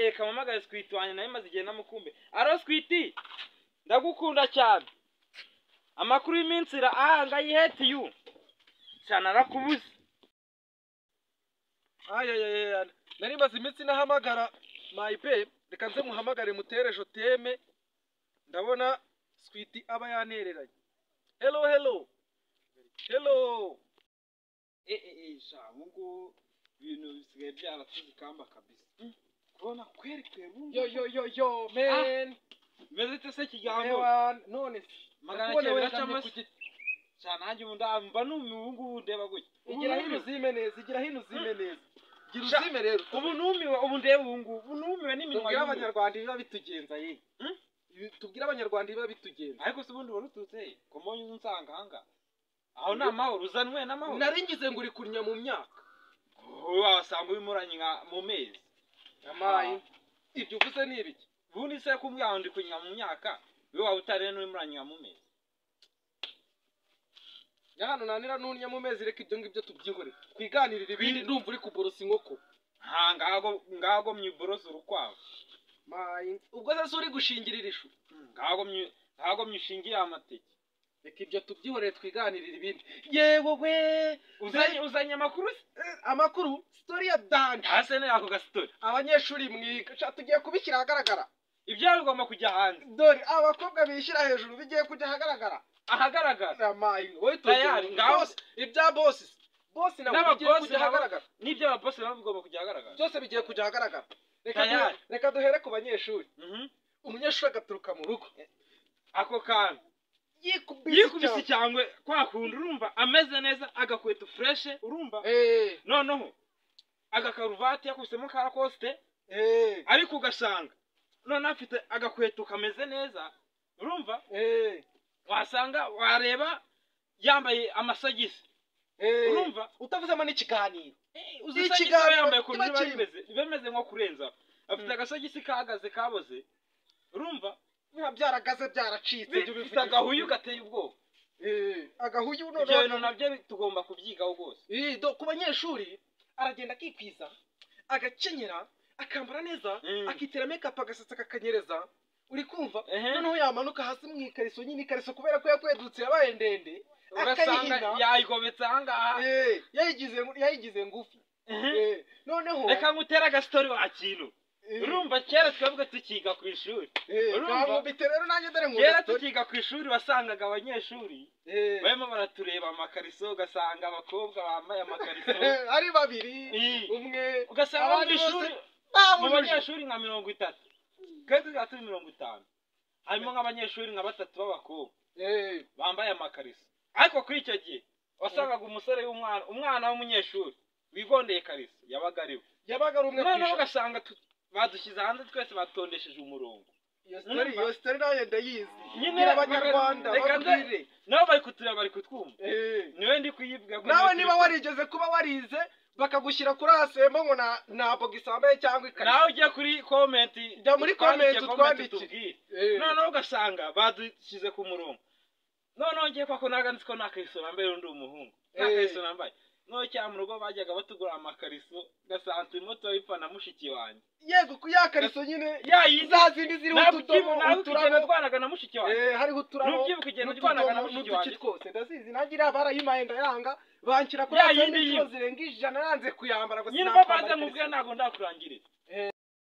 Reka mpamagare Sweety wanjye, nawe maze igihe namukumbe. Aro Sweety, ndagukunda cyane. Amakuru y'iminsi ra ahanga hate you. Cyane arakubuze. Ayayaya, nari maze iminsi nahamagara my babe, reka nze muhamagare mutere je t'aime. Ndabona Sweety aba yantereranye. Hello, hello hello. Sha ubu ibintu bisigaye byaratuze ikamba kabisa. Kubona kweri kweri ubu. Yo yo yo yo man. Bimeze ite se kigambo? Ewa, none se Magana ndakubona cyenda wegamye biracamo ku se? giti. Sha nanjye ubu ndamba numiwe ubu ngubu ndeba gutya. Ubu Igira hino numiwe. uzime neza, igira hino uzime neza. Gira Sha, uzime rero. Ubu numiwe, ubu ndeba ubu ngubu. Ubu numiwe n'iminwa Tubwire yumiwe. Abanyarwanda ibiba bitugenza ye. Tubwire Abanyarwanda ibiba bitugenza. Ariko se ubundi wari uturutse he? Ko mbonye uza unsanga aha? Aho ni amahoro, uzanwe n'amahoro. Nari ngize ngo uri kunya mu myaka. Wowe wasanga ubimuranye nka mu mezi. Amayi. Ibyo uvuze ni ibiki? Ubundi se kumbwira ngo ndi kunya mu myaka, wowe waba utari n'ubimuranye nka mu mezi. Ya hano nanira nunnya mu mezi, reka ibyo ngibyo tubyihorere. Twiganirire ibindi, ndumva uri kuborosa inkoko. Ha ngago ngago myiborosa urukwavu. Mayi. Ubwo se uri gushingirira ishu? Ngago myishingiye amateke. Reka ibyo tubyihorere, twiganirire ibindi. Yewe we! Uzanye amakuru se? Amakuru, story ya danger. Hase ni ako gasitori. Abanyeshuri mwiga, sha tugiye kubishyira ahagaragara. Ibyo bigomba kujya hanze. Dore abakobwa bishyira hejuru bigiye kujya ahagaragara. Ahagaragara. Amayi, wowe Tayari, ngaho- Boss, ibya boss. Boss nawe N'aba bigiye boss kujya nabo- ahagaragara. N'ibyo ababosi nabo bigomba kujya ahagaragara. Byose bigiye kujya ahagaragara. Reka Tayari. Reka duhere ku banyeshuri. Umunyeshuri agaturuka mu rugo. Ako kantu. Yikubise Yikubise cyane. icyangwe kwa kundi, urumva ameze neza, agakweto fresh, urumva? Noneho agakaruvati yakubisemo ka Lacoste, ariko ugasanga noneho afite agakweto kameze neza, urumva? Wasanga wareba yambaye amasogisi, urumva? Utavuzemo n'ikiganiro. Uzi isogisi Ikiganiro aba yambaye ukuntu kiba biba kirimo. bimeze, biba bimeze nko kurenza afite agasogisi kahagaze kaboze, urumva? Biba byaragaze, byaracitse. Jya Bifite ubivugisha agahuyu ukuri. gateye ubwoba. Agahuyu Ibyo noneho. bintu nabyo tugomba kubyigaho rwose. Do ku banyeshuri aragenda akikwiza, agakenyera, akambara neza, akitera makeup, agasatsi akakanyereza, uri kumva? Noneho yamanuka hasi mu ikariso nyine, ikariso kubera ko yakwedutse yabaye ndende, Ugasanga akayihina. yayigobetse ahangaha. Yayigize ngufi. Noneho Reka ngutere agasitori wa kintu. Urumva kera twebwe tukiga ku ishuri, urumva? Kankubite rero nanjye dore nkunda Kera story. tukiga ku ishuri wasangaga abanyeshuri barimo baratureba amakariso, ugasanga abakobwa bambaye amakariso Ari babiri, umwe, ugasanga mu abandi bose ishuri mu babujuje. banyeshuri nka 30, twari tuzaba turi 50, harimo nk'abanyeshuri nka batatu b'abakobwa bambaye amakariso. Ariko kuri icyo gihe wasangaga umusore w'umwana, umwana w'umunyeshuri wigondeye kariso yabaga ari we. Yabaga ari umwe ku Noneho ijana. ugasanga badushyize hanze twese, batondesheje umurongo. Iyo story, Urumva? iyo story nanjye ndayizi. Nyine Bwira Abanyarwanda, reka babwire. Nabo bari kutureba, bari kutwumva. Niwe ndi kuyivuga ko Nawe niwe niba turi. warigeze kuba warize bakagushyira kuri asembo ngo na bogisi wambaye cyangwa ikariso. Nawe ujye kuri comment. Jya muri utwandike. Comment utwandikire. Tubwire. Noneho ugasanga badushyize ku murongo, noneho ngiye kwa ko naga nzi ko nta kariso nambaye, undi umuhungu nta kariso nambaye. Noneho cyangwa mu rugo bajyaga batugura amakariso, ugasanga turimo turabipfa na mushiki wanjye. Yego, ku ya kariso nyine, Ya yindi. za zindi ziriho Ntabwo utudomo, ntabwo ugenda uturabo. twanaga na mushiki wanjye. Hariho uturabo Ntubyibuka ugenda urwanaga na n'utudomo mushiki n'uduki wanjye? twose ndazizi nanjye. Iriya barayimaye ndayanga, banshyira kuri Ya asembo yindi inshuro yimwe. zirenga 100, nanze kuyambara ngo Nyine sinakwambara babanza ikariso. mubwira, ntabwo ndakurangiriza.